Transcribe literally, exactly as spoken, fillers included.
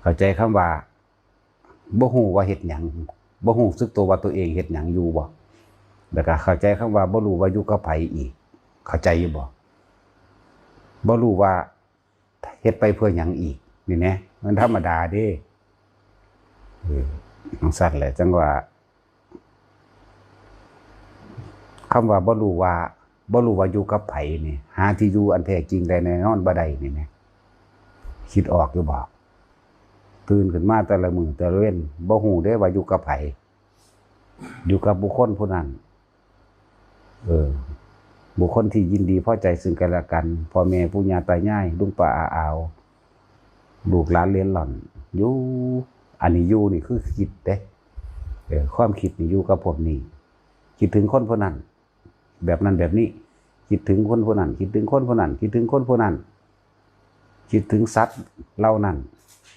เข้าใจคำว่าบ่ฮู้ว่าเฮ็ดหยัง บ่ฮู้สึกตัวว่าตัวเองเฮ็ดหยังอยู่บ่ แล้วก็เข้าใจคำว่าบ่รู้ว่าอยู่กับไผอีก เข้าใจอยู่บ่ บ่รู้ว่าเฮ็ดไปเพื่อหยังอีก นี่แหนะ มันธรรมดาเด้ เออ จั่งซั้นแหละ จั่งว่า คำว่าบ่รู้ว่า บ่รู้ว่าอยู่กับไผนี่ หาที่อยู่อันแท้จริงได้แน่นอนบ่ได้นี่แหม คิดออกอยู่บ่ ตื่นขึ้นมาแต่ละมื้อแต่ละเว็น บ่ฮู้เด้ว่าอยู่กับไผ อยู่กับบุคคลผู้นั้น เออ บุคคลที่ยินดีพอใจซึ่งกันและกัน พ่อแม่ปู่ย่าตายาย ลุงป้าอาอาว ลูกหลานเหลนหล่อน อยู่ อันนี้อยู่นี่คือคิดเด้ เออ ความคิดนี่อยู่กับพวกนี้ คิดถึงคนผู้นั้น แบบนั้นแบบนี้ คิดถึงคนผู้นั้น คิดถึงคนผู้นั้น คิดถึงคนผู้นั้น คิดถึงสัตว์เหล่านั้น